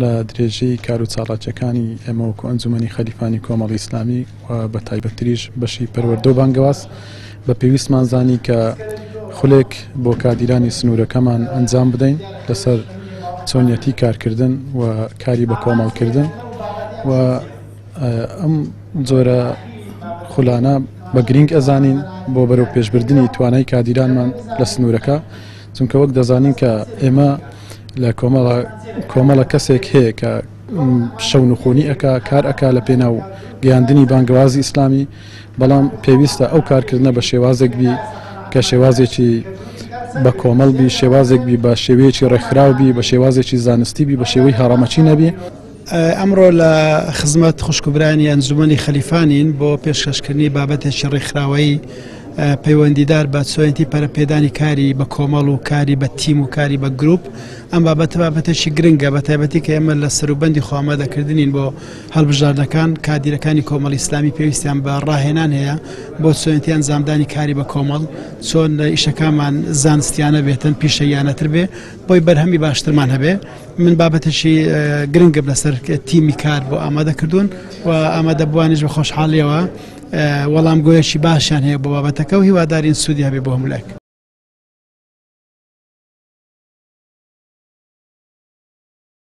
لە درێژەی کار و چالاکیەکانی ئێمە وەکو ئەنجومەنی خەلیفانی کۆمەڵی ئیسلامی و بە تایبەتتریش بەشی پەروەردە و بانگەواز بە پێویستمان زانی کە خولێک بۆ کادیرانی سنوورەکەمان ئەنجام بدەین لەسەر چۆنیەتی کارکردن و کاری بە کۆمەڵکردن و ئەم جۆرە خولانە بە گرینگ ئەزانین بۆ بەرەو پێشبردنی توانای کادیرانمان لە سنوورەکە چونکە وەک دەزانین کە ئێمە لە کۆمەڵە کۆمەڵە کەسێک هەیە کە شەونخونی ئەکا کار ئەکا لە پێناو گەیاندنی بانگەوازی ئیسلامی بەڵام پێویستە ئەو کارکردنە بە شێوازێک بی کە شێوازێکی بە کۆمەڵ بی شێوازێک بی بە شێوەیەکی ڕێکخراو بی بە شێوازێکی زانستی بی بە شێوەی هەڕەمەکی نەبی. ئەمڕۆ لە خزمەت خوشک و برایانی ئەنجومەنی خەلیفانین بۆ پێشکەشکردنی بابەتێکی ڕێکخراوەیی پەیوەندیدار بە چۆنێتی پەرەپێدانی کاری بە کۆمەڵ و کاری بە تیم و کاری بە گروپ. ئەم بابەتە بابەتێکی گرنگە بە تایبەتی کە ئێمە لە سەروبەندی خۆئامادەکردنین بۆ هەڵبژاردنەکان، کادیرەکانی کۆمەڵی ئیسلامی پێویستیان بە ڕاهێنان هەیە بۆ چۆنێتی ئەنجامدانی کاری بە کۆمەڵ، چۆن ئیشەکانمان زانستیانە بێتن، پیشەییانەتر بێ، بۆی بەرهەمی باشترمان هەبێ. من بابەتێکی گرنگم لەسەر تیمی کار بۆ ئامادە کردوون و ئامادەبووانیش بە خۆشحاڵیەوە وەڵامگۆیەکی باشیان هەیە بۆ بابەتەکە و هیوادارین سوودی هەبێ بۆ هەموو لایەک.